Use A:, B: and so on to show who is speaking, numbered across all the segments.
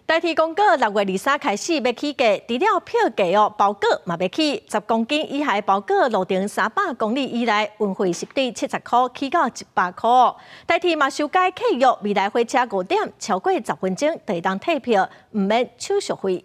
A: 台鐵公告6月23開始欲起價，除了票價哦，包裹嘛欲起，10公斤以下包裹路程300公里以內，運費是對70箍起到100箍。台鐵嘛修改契約，未來火車5點超過10分鐘就會當退票，毋免手續費。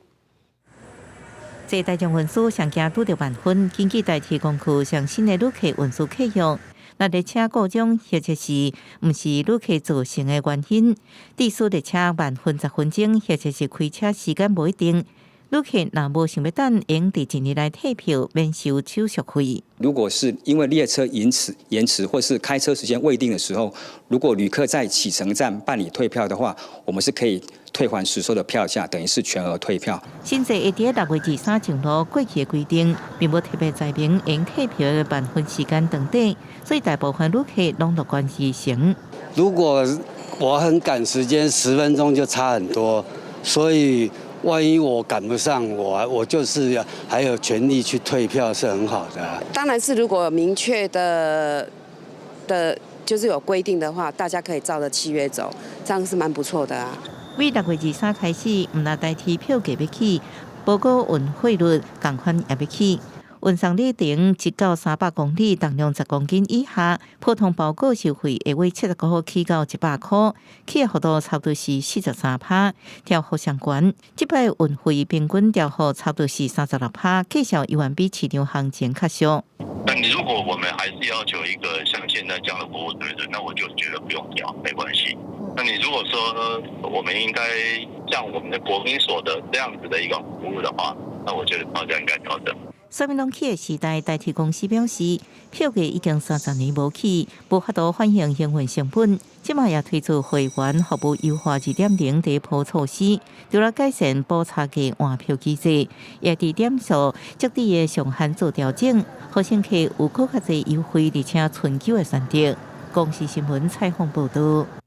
B: 坐大眾運輸上驚拄著慢分，根據台鐵公告上新的旅客運輸契約，若列車故障或者是毋是旅客造成的原因，致使列車慢分10分鐘，或者是開車時間無一定，旅客若無想欲等，會佇一年內退票，免收手續費。
C: 如果是因為列車延遲或是開車時間未定的時候，如果旅客在啟程站辦理退票的話，我們是可以退還實收的票價，等於是全額退票。
B: 新制會佇6月23上路，過去的規定並無特別載明會用退票的慢分時間長短，所以大部分旅客攏樂觀其成。
D: 如果我很趕時間，10分鐘就差很多，所以萬一我趕不上，我就是還有權利去退票，是很好的。
E: 當然是如果明確的，就是有規定的話，大家可以照着契約走，這樣是蠻不錯的啊。
B: 對6月23開始，毋但台鐵票價欲起，包裹運費率仝款也欲起。運送里程1到300公里，重量10公斤以下，普通包裹收費會為70箍起到100箍，起的幅度差不多是43趴，調幅上懸。這擺運費平均調幅差不多是36趴，價數猶原比市場行情較俗。
F: 那你如果我們還是要求一個像現在這樣的服務水準，那我就覺得不用調，沒關係。那你如果說我們應該像我們的國民所得這樣子的一個服務的話，那我覺得票價應該調整。
B: 啥物攏起的時代，台鐵公司表示，票價已經30年無起，無法度反映營運成本。這馬也推出會員服務優化2.0第一波措施，除了改善補差價換票機制，也佇點數設置的上限做調整，予乘客有閣較濟優惠，而且長久的選擇。公視新聞採訪報導。